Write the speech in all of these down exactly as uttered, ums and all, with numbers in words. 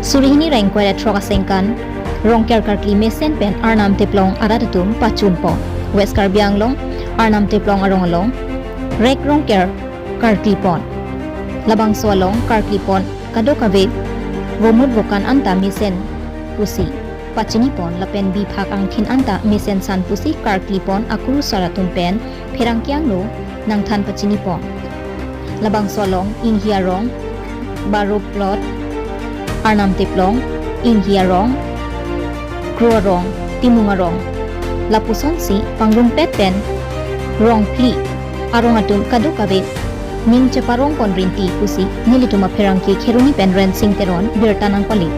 Suri hini ra ingkoi ra throk asengkan Rongker karkli mesen pen Arnam Teplong arat atum pachun pon. West Karbi Anglong, Arnam Teplong arong along rek Rongker karkli pon. Labangso along karkli pon kadokave vomut vokan anta mesen pusi pachini pon lapen biphak angthin anta mesen san pusi karkli pon akurusar atum pen pherangke angno nangthan pachini pon. Labangso along Inghi arong, Baro Plot, Arnam Teplong, Inghi arong, Kro arong, Timung arong, lapusonsi pangrumpet pen Rongphli arong atum kadokave ning cheparong pon rinti pusi nelitum apherangke Kheroni pen Rensing Teron birta nangpali.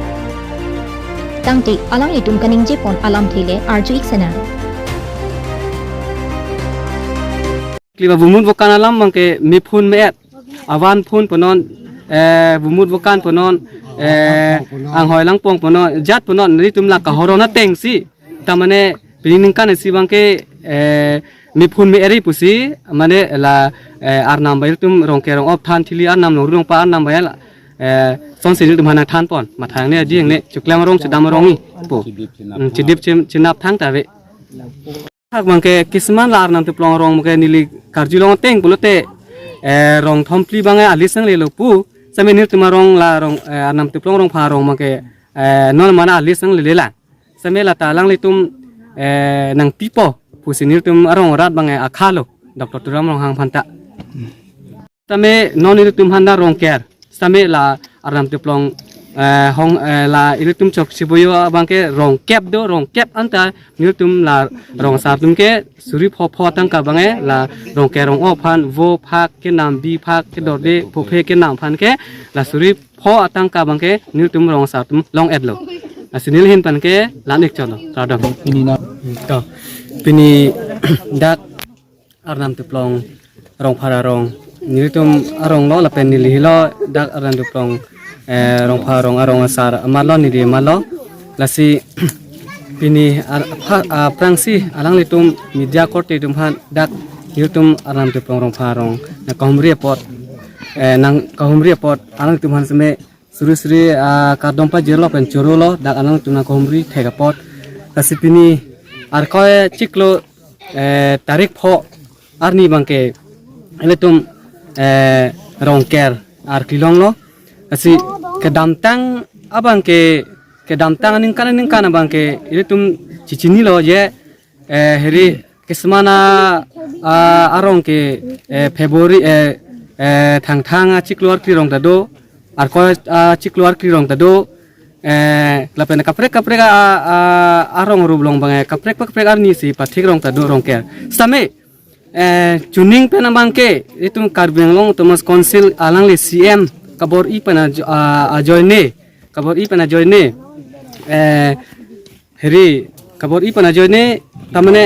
Tangte alanglitum kaningje pon alamthe le arju ik sena. Kliba vomut vokan alam abangke mephun me-et, avan phun punon, eh, vomut vokan punon, eh, anghoi langpong punon, jat punon, nelitum la kahorong atengsi, tamane pini ningkan isi abangke, eh, mephun me-eri pusi, mane la, eh, Arnam bai tum Rongker rong-op than thili Arnam long rong pa Arnam bai la, eh, sonsi nelitum aphan nangthan pon, mathang ne ading ne, chuklam arong chedam arong-i po. Hmm, chedip chem chenap thangta ave. Hak abangke kisman la Arnam Teplong arong abangke neli karjulong ateng pulote, eh, rong thom phli abangke alis nanglelo pu. Same nelitum arong la rong, eh, Arnam Teplong Rongpha arong abangke, eh, non mane alis nanglele lang. Same lata alanglitum, eh, nangpipo pusi nelitum arong rat abangke akhalo, Doctor Tuliram Ronghang aphanta. Same non ilitum aphanta Rongker. Same la Arnam Teplong, eh, hong, eh, la ilitum Chokri Sipoyo abangke rong kep do, rong kep anta nelitum la rong asar atum ke suri pho pho atangka abangke la Rongker rong-op aphan vo phak kenam, bi phak kedorde, phophe kenam aphan ke la suri pho atangka abangke nelitum rong asar atum long-etlo. Lasi neli ahin pen ke la-an ik chotlo. Kardom. Pini na. To. Pini dak Arnam Teplong Rongpha arong. Nelitum arong lo lapen neli helo dak Arnam Teplong, eh, Rongpha arong, arong asar amarlo, neli amarlo. Lasi pini ar-, apha-, aphrangsi alanglitum media korte atum aphan dak nelitum Arnam Teplong Rongpha arong nangkahumri apot, eh, nangkahumri apot alanglitum aphan seme suri suri, ah, kardom pajirlo pen chorolo, dak alanglitum nangkahumri thek apot. Lasi pini Arkoi chiklo, eh, tarik pho arni abangke ilitum, eh, Rongker arkli longlo. Lasi kedamtang abangke, kedamtang aningkan aningkan abangke ilitum chichinilo je, eh, heri kisman a, a, arong ke, eh, February, eh, eh, Thangthang achiklo arkli rong ta do, Arkoi achiklo arkli rong ta do, eh, lapen kaprek kaprek a, a, arong arup along abangke kaprek kaprek arni si pathik rong ta do Rongker. Same, eh, chuning pen abangke itum Karbi Anglong Autonomous Council alangli C M kabor-i pen ajo-, a, ajoine, kabor-i pen ajoine, eh, heri, kabor-i pen ajoine, tamane,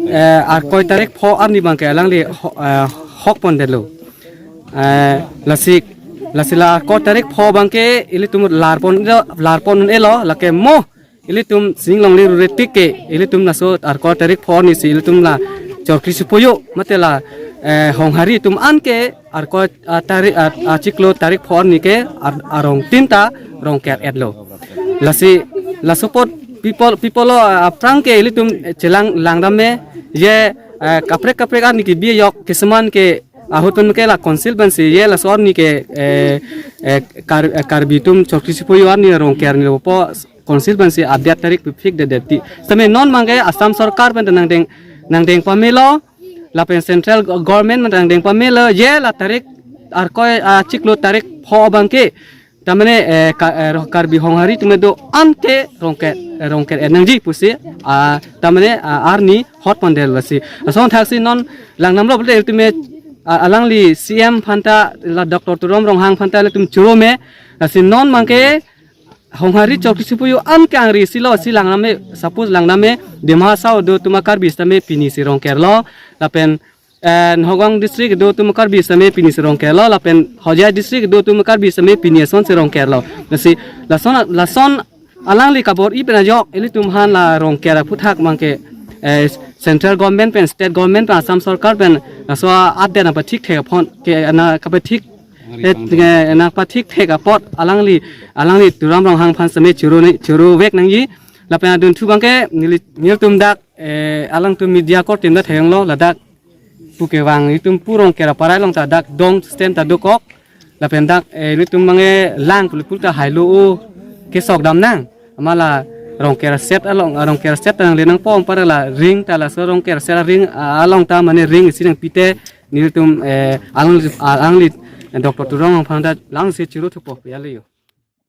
eh, Arkoi tarik pho arni abangke alangli ho-, eh, hok pondetlo. Eh, lasi, lasi la Arkoi tarik pho abangke ilitum lar pon, lar pon un-elo, lake mo ilitum singlong liru retik ke, ilitum laso Arkoi tarik pho arni si ilitum la Chokri Sipoyo mate la, eh, Honghari atum anke Arkoi, ah, tarik, ah, ah, chiklo tarik pho arni ke ar-, arong tin ta Rongker etlo. Lasi, laso apot people, people lo, ah, aphrang ke ilitum, eh, chelang langdam me, je, eh, kaprek kaprek arni kebi ajok, kisman ke ahut pen ke la council pensi, je laso arni ke, eh, eh, Kar-, eh, Karbi atum Chokri Sipoyo arni Rongker arni lo po council pensi adet tarik pipik de deti. Same non abangke Assam Sorkar pen nangdeng, nangdeng pamelo, lapen central go-, government pen nangdeng pamelo, je la tarik Arkoi, ah, chiklo tarik pho abangke, tamane, eh, ka-, eh, Roh-, Karbi Honghari atum do anke Rongker, eh, Rongker et nangji pusi, ah, tamane, ah, arni hot pondetlo lasi. Lason thaksi non langdamlo pulote ilitum, ah, alangli C M aphanta la Doctor Tuliram Ronghang aphanta ilitum choro me, lasi non abangke Honghari Chokri Sipoyo anke angri silo si langdam me, suppose langdam me, Dima Hasao do atum Karbi sitame pini si Rongker lo, lapen, eh, Nagaon district do atum Karbi sitame pini si Rongker lo, lapen Hojai district do atum Karbi sitame pini ason si Rongker lo. Lasi, lason, lason alangli kabor-i pen ajok, ilitum aphan la Rongker aphuthak abangke, eh, central government pen, state government pen, Assam Sorkar pen, laso adet nangpathik thek apot ke, na kapathik Et nge nangpathik thek apot alangli, alangli Tuliram Ronghang aphan seme choro ni, choro vek nangji. Lapen adunthu abangke neli, nelitum dak, eh, alangtum media korte team ta thenglo, ladak pu kevang itum pu Rongker aparai along ta dak dong stand ta dokok. Lapen dak, eh, nelitum abangke lang pulpul ta hailo o kesok dam nang. Amala Rongker set along, ah, Rongker set ta nangle nangpo, para la ring ta laso Rongker set ring, ah, along ta mane ring isi nangpite nelitum, eh, alangli, ah, alangli, eh, Doctor Tuliram Ronghang aphan ta langsi choro thupo ya le yo.